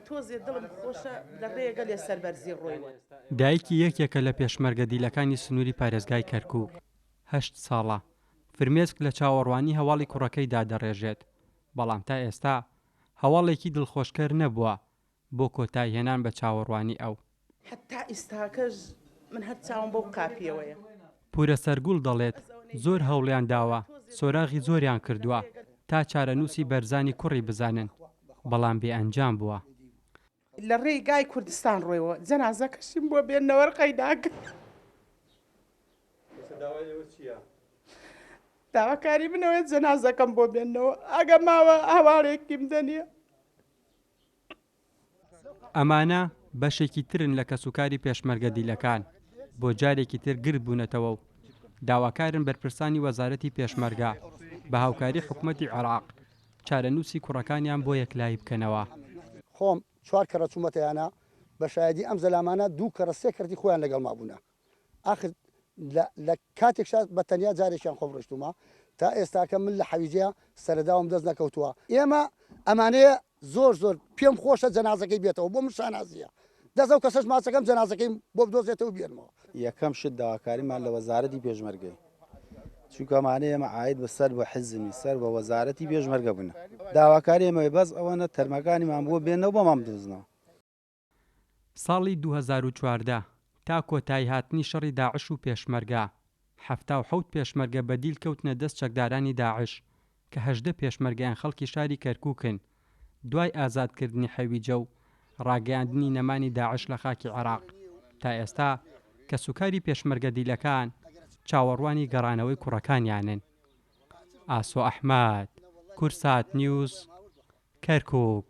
تۆزێ دڵم خۆشە لە ڕێگە لێ سەربەرزی ڕۆیوە. دایکی یەکێکە لە پێشمەرگە دیلەکانی سنووری پارێزگای کەرکووک، هەشت ساڵە فرمێسک لە چاوەڕوانی هەواڵی کوڕەکەیدا دەڕێژێت، بەڵام تا ئێستا هەواڵێکی دڵخۆشکەر نەبووە بۆ کۆتاییهێنان بە چاوەڕوانی ئەو. هەتا ئیستاکەش من هەر چاوم بەو قاپیەوەیە. پورە سەرگوڵ دەڵێت، زۆر هەوڵیان داوە، سۆراغی زۆریان کردووە تا چارەنووسی بەرزانی کوڕی بزانن، بەڵام بێ ئەنجام بووە. لە ڕێی گای کوردستان ڕۆیەوە جەنازەکەشیم بۆ بێننەوە ڕقەی ناکەم. ئێستا داوای ئێوە چییە؟ داواکاری من ئەوەیە جەنازەکەم بۆ بێننەوە، ئەگە ماوە هەواڵێکیم دەنێ. ئەمانە بەشێکی ترن لە کەسوکاری پێشمەرگە دیلەکان بۆ جارێکی تر گرد بوونەتەوە و داواکارن بەرپرسانی وەزارەتی پێشمەرگە بە هاوکاری حکومەتی عێراق چارەنووسی کوڕەکانیان بۆ یەکلایی بکەنەوە. خۆم چوار کەڕە چوومەتە یانە بە شایەدی ئەم زەلامانە دوو کەڕە سێ کەرتی خۆیان لەگەڵما بوونە ئاخر لە لە کاتێکشا بە تەنیا جارێکیان خۆم ڕۆیشتوومە تا ئێستاکە من لە حەویجە سەرەداوم دەست نەکەوتووە ئێمە ئەمانەیە زۆر زۆر پێم خۆشە جەنازەکەی بێتەوە بۆ من شانازیە دەست ئەو کەسەش ماچەکەم جەنازەکەیم بۆ بدۆزێتەوە بێنمەوە. یەکەم شت داواکاریمان لە وەزارەتی پێشمەرگەی چونکە ئەمانەی ئێمە عاید بە سەر بە حزمی سەر بە وەزارەتی پێشمەرگە بوون داواکاری ئێمە بەس ئەوەنە تەرمەکانیمان بۆ بێنەوە بۆمان بدۆزنەوە. ساڵی 2014 تا کۆتاییهاتنی شەڕی داعش و پێشمەرگە، 77 پێشمەرگە بە دیل کەوتنە دەست چەکدارانی داعش کە 18 پێشمەرگەیان خەڵکی شاری کەرکوکن، دوای ئازادکردنی حەویجە و ڕاگەیاندنی نەمانی داعش لە خاکی عێراق، تا ئێستا کەسوکاری پێشمەرگە دیلەکان چاوەڕوانی گەڕانەوەی کوڕەکانیانن. ئاسۆ ئەحمەد، کوردسات نیوز، کەرکوک.